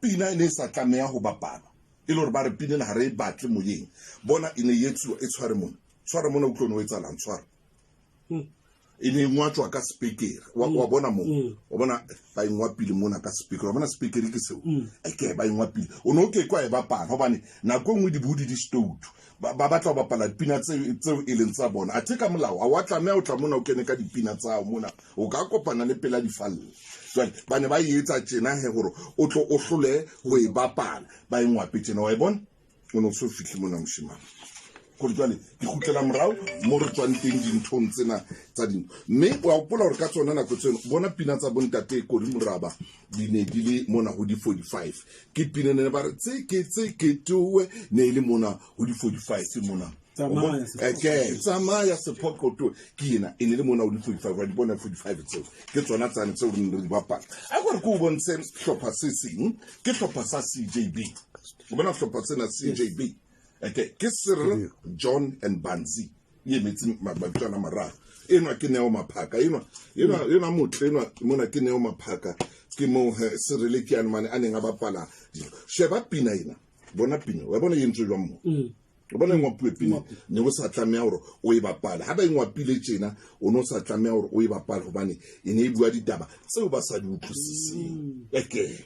pina e ne e sa tlameha ho bapalwa, e le hore ba re pina ena ha re e batle moyeng. Bona e ne e etsuwa, e tshware mona, tshware mona, utlwe o etsahalang, tshware. E ne e ngwatjwa ka spekere. Wa bona moo? Wa bona ba e ngwapile mona ka spekere. Wa bona spekere ke seo? Eke ba e ngwapile. O ne o ke kwa e bapala hobane nako e nngwe dibodi di stoutu. Ba batla ho bapala dipina tseo e leng tsa bona. Athe ka molao ha wa tlameha ho tla mona o kene ka dipina tsa hao mona. O ka kopana le pela difalle. Jwale ba ne ba e etsa tjena he hore o tlo o hlole ho e bapala. Ba e ngwape tjena, wa e bona? O ne o so fihle mona moshemane. Gore jwale ke kgutlela morao mo re tswang teng dinthong tsena tsa dintho. Mme wa hopola hore ka tsona nako tseno bona pina tsa bontate Kodi Moraba di ne di le mona ho di-45. Ke pina ne ba re tseke tseke towe, ne e le mona ho di-45 mona. Tsamaya sephoqo. Ke tsamaya sephoqo towe, ke ena e ne le mona ho di-45. Wa di bona 45 tseo, ke tsona tsane tseo re ne re di bapala. A gore ke o bontshe hlopha se seng, ke hlopha sa CJB. O bona hlopha sena CJB? Okay, ke Cyril, John and Banzi. E emetse mabitso ana mararo. Enwa ke Neo Maphaka, enwa motle, enwa mona ke Neo Maphaka. Ke moo he Cyril ke ane mane a neng a bapala dilo. Sheba pina ena, bona pina, wa bona e entswe jwang mo? O bona e ngwapuwe pina, ne o sa tlameha hore o e bapale. Ha ba e ngwapile tjena, o ne o sa tlameha hore o e bapale hobane e ne e bua ditaba tseo ba sa di utlwisiseng. Eke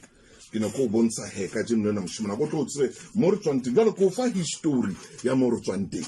ke ne ke o bontsha he ka jeno lena moshemane, ko tlo o tsebe mo re tswang teng. Jwale ke o fa history ya mo re tswang teng.